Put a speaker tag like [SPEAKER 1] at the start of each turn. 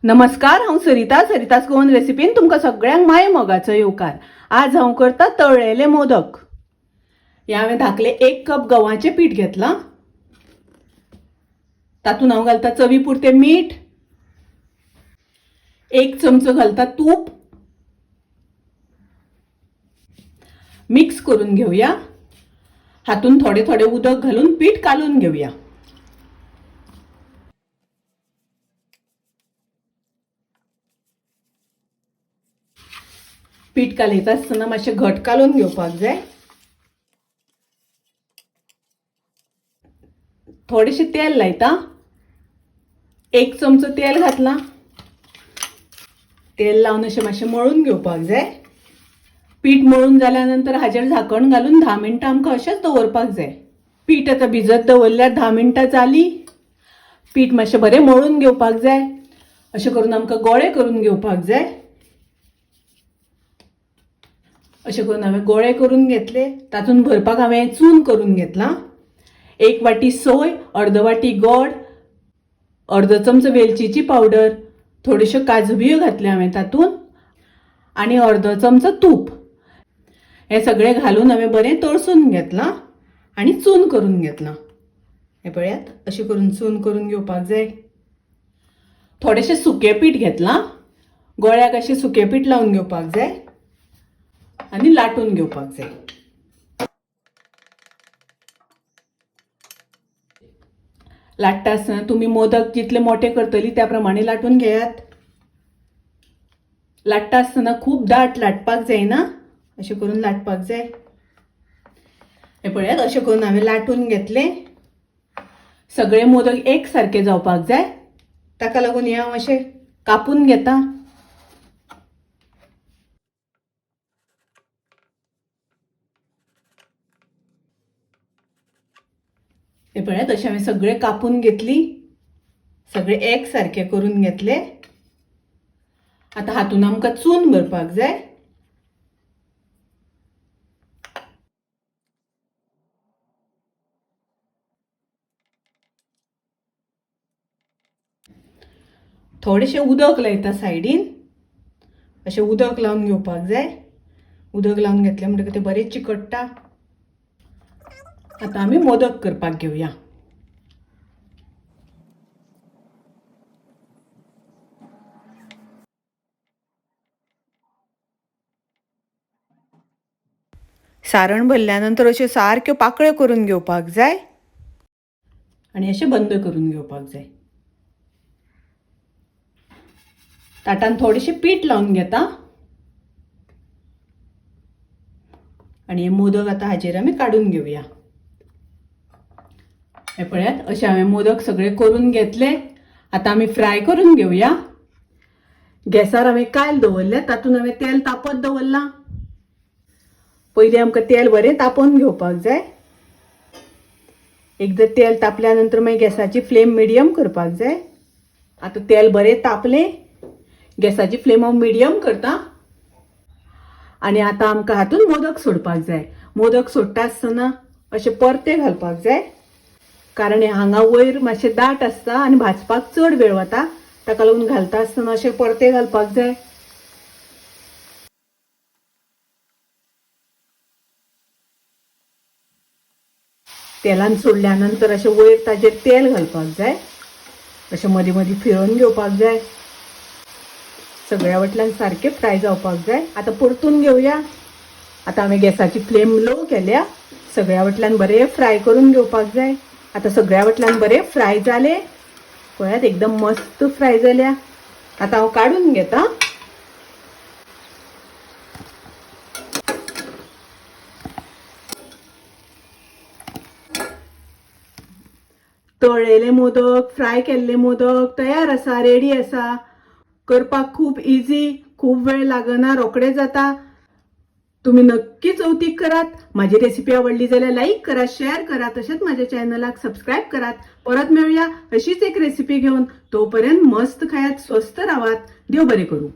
[SPEAKER 1] नमस्कार, हांव सरिता. सरितास गोवन रेसिपीन तुमकां सगळ्यांक माय मोगाचो येवकार. आज हांव करता तळ्ळेले मोदक. हे हांवें धाकले 1 कप गव्हाचें पीठ घेतलां. तातूंत हांव घालता चवी पुरतें मीठ, 1 चमचो घालता तूप. मिक्स करून घेवया. हातून थोडे थोडे उदक घालून पीठ कालून घेवया. पीठ कालयता आसतना मातशें घट कालोवन घेवपाक जाय. थोडेशें तेल लायता. 1 चमचो तेल घातला. तेल लावन अशें मातशें मळून घेवपाक जाय. पीठ मळून जाल्या नंतर हाजेर झाकण घालून 10 मिनटां आमकां अशेंच दवरपाक जाय. पीठ आतां भिजत दवरल्यार 10 मिनटां जाली. पीठ मातशें बरें मळून घेवपाक जाय. अशें करून आमकां गोळे करून घेवपाक जाय. अशें करून हांवें गोळे करून घेतले. तातूंत भरपाक हांवें चून करून घेतलां. 1 वाटी सोय, अर्द वाटी गोड, अर्द चमचो वेलचीची पावडर, थोड्योश्यो काजू बियो घातल्यो हांवें तातूंत आनी अर्द चमचो तूप. हें सगळें घालून हांवें बरें तळसून घेतलां आनी चून करून घेतलां. हें पळयात, अशें करून चून करून घेवपाक जाय. थोडेशें सुकें पीठ घेतलां. गोळ्याक अशें सुकें पीठ लावन घेवपाक जाय आनी लाटून घेवपाक जाय. लाट्टा आसतना तुमी मोदक जितले मोठे करतली त्या प्रमाणे लाटून घेयात. लाट्टा आसतना खूब दाट लाटपाक जायना, अशें करून लाटपाक जाय. हें पळयात, अशें करून हांवें लाटून घेतलें. सगळे मोदक एक सारके जावपाक जाय, ताका लागून हें हांव अशें कापून घेता. हे पळयात, अशें हांवें सगळे कापून घेतली. सगळे एक सारके करून घेतले. आतां हातून आमकां चून भरपाक जाय. थोडेशें उदक लायता सायडीन. अशें उदक लावन घेवपाक जाय. उदक लावन घेतलें म्हणटकीर तें बरें चिकट्टा. आतां आमी मोदक करपाक घेवया. सारण भरल्या नंतर अश्यो सारक्यो पाकळ्यो करून घेवपाक जाय आनी अशें बंद करून घेवपाक जाय. ताटान थोडेशें पीठ लावन घेता आनी हे मोदक आतां हाजेर आमी काडून घेवया. हे पळयात, अशें हांवें मोदक सगळे करून घेतले. आतां आमी फ्राय करून घेवया. गॅसार हांवें कायल दवरलें, तातूंत हांवें तेल तापत दवरलां. पयलीं आमकां तेल बरें तापोवन घेवपाक जाय. एकदां तेल तापल्या नंतर मागीर गॅसाची फ्लेम मिडियम करपाक जाय. आतां तेल बरें तापलें, गॅसाची फ्लेम हांव मिडियम करता आनी आतां आमकां हातूंत मोदक सोडपाक जाय. मोदक सोडटा आसतना अशें परते घालपाक जाय, कारण हे हांगा वयर मातशें दाट आसता आनी भाजपाक चड वेळ वता. ताका लागून घालता आसतना अशें परते घालपाक जाय. तेलान सोडल्या नंतर अशें वयर ताजेर तेल घालपाक जाय. अशें मदीं मदीं फिरोवन घेवपाक जाय. सगळ्या वटल्यान सारकें फ्राय जावपाक जाय. आतां परतून घेवया. आतां हांवें गॅसाची फ्लेम लो केल्या. सगळ्या वटल्यान बरें फ्राय करून घेवपाक जाय. आतां सगळ्या वटल्यान बरें फ्राय जालें. पळयात, एकदम मस्त फ्राय जाल्या. आतां हांव काडून घेता. तळ्ळेले मोदक, फ्राय केल्ले मोदक तयार आसा, रेडी आसा. करपाक खूब इजी, खूब वेळ लागना, रोखडे जाता. तुमी नक्की चवथीक करात. माझी रेसिपी आवडली जाल्यार लाईक करा, शेअर करा, तशेंच माझ्या चॅनलाक सबस्क्राईब करात. परत मेळूया अशीच एक रेसिपी घेवन. तोपर्यंत मस्त खायात, स्वस्थ रावात. देव बरें करूं.